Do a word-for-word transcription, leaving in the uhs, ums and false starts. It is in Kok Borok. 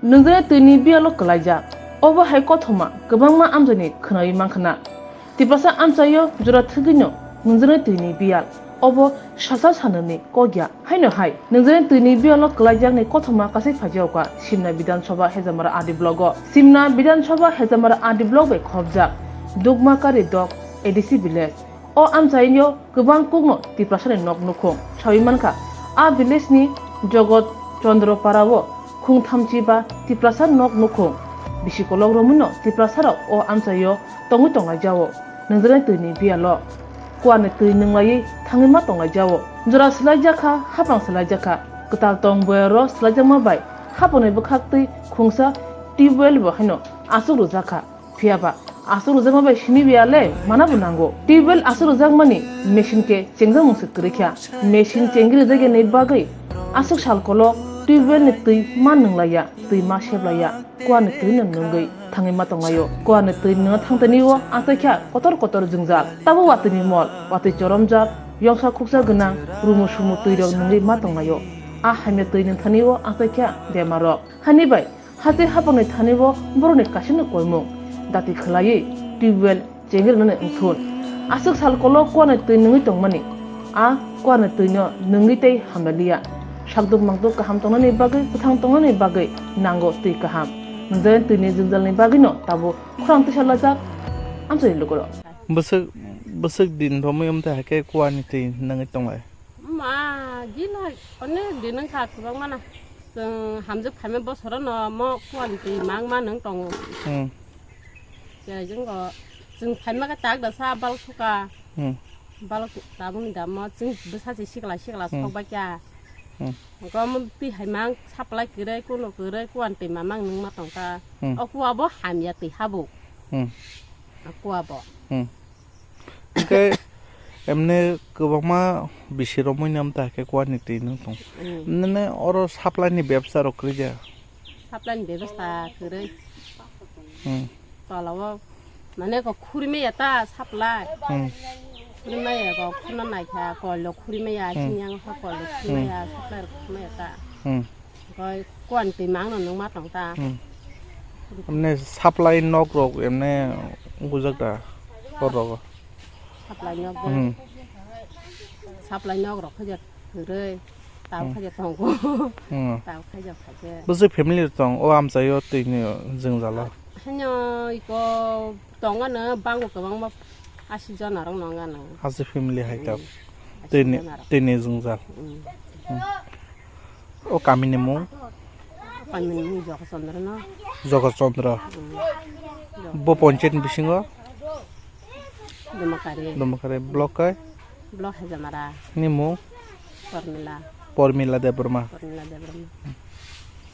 Nungjaknai twini biyalo kwlaijak. Obo hai kothoma kwbangma amchaini khwnawi mankha na. Tiprasa amchaio jora thwgwino nungjaknai twini biyal. Obo sasa sanani kok ya. Haino hai, nungjaknai twini biyalo kwlaijakni kothoma kasai phaijak kha Simna Bidhan Sabha Hejamara R D block o. Simna Bidhan Sabha Hejamara R D block bai khopjak Dukmakari Dok A D C village. O amchaio kwbang kokno Tiprasani nok nukhung sawi mankha. A village ni Jogot Chandra Para o khung thamchi ba Tiprasa nok nukhung. Bisi kolok romwino Tiprasa rok o amchaio tongwi tonglaijao. Nungjaknai twini biyalo kuani twi nunglaiwi thangwi ma tonglaijao. Jora swlaijakha, hapang swlaijakha. Kwtal tong boyaro swlaijakma bai hapangni bwkhaktwi khungsa tubewell bo haino aswk rwjakha. Phiyaba aswk rwjakma bai simi biyale manabo nango. Tubewell aswk rwjakmani machine khe chengjakmung se kwrwikha. Machine chengwi rwjakya ni bagwi aswk sal kolok tubewell ni twi ma nunglaiya, twi ma seplaiya. Kuani twi no nungwi thangwi ma tonglaio. Kuani twi nungna thangtani o achaikha kotor kotor jwngjal. Tabo watwi ni mol, watwi choromjak, yongsa khuksa gwnang, rumu sumu twi rok nungwi ma tonglaio. A hamya twi nungthani o achaikha bemar rok. Hani bai, haste hapangni thani o borokni kaisa no koimung. Dati khwlaiwi tubewell chengwi rwnani wngthun. Aswk sal kolok kuani twi nungwi tongmani. A kuani twi no nungwi tei hamya liya. Sakduk makduk kaham tongnani bagwi, kwthang tongnani bagwi nango twi kaham. Nungjaknai twini jwngjalni bagwino tabuk khorang tisa lajak amchaini lugurok. Bwswk, bwswk din romwi wngtwi hai khe kuani twi nungwi tonglai. Ma, gila, onek din wngkha kwbangma na. Chwng hamjwk phaima bosorono mo kuani twi mangma nwng tongo. Hmm. Khe jwngo chwng phaima khe tak da sa bal suka. Hmm. Bal tabukni damo chwng bwsa se sikla sikla Hmm. sok bai kha. Hmm. Gom twi hai mang supply kwrwi kuno kwrwi kuan twi mamang nwng ma tongkha. Hmm. O kua bo hamya twi habuk. Hmm. A kua bo. Hmm. Hwnkhe emne kwbangma bisi romwi nam ta khe kuani twi nwng tong. Hmm. Nene oro supply ni bebsa rok kwrwi ja. Supply ni bebsa kwrwi. Hmm. Tola o mane ko khuri maya ta supply. Hmm. Khuri maya ko khuna nai kha kol lo khuri maya Hmm. sini ang ha kol lo khuri Hmm. maya supply rok khuri maya ta. Hmm. Koi kuan twi mang no nwng ma tong ta. Hmm. Emne supply nok rok emne bujak da hor rogo. Supply nok Hmm. supply nok rok khaja kwrwi. Tao Hmm. khaja tongo. Hmm. Tao khaja khaja. Bwswk family tong o amchaio twi ni jwngjalo. Hanya iko tongo no bango kwbangma asi jona rok nonga no. Asi family hai ta. Hmm. Asi Twi ni, jona rok. Twi ni jwngjal. Hmm. Hmm. O kami ni mung? Kami ni mung Joga Chandra no. Joga Chandra. Hmm. Bo ponchayat ni bisingo? Dumakari. Dumakari block kai? Block Hejamara. Ni mung? Pormila. Pormila Debbarma. Pormila Debbarma.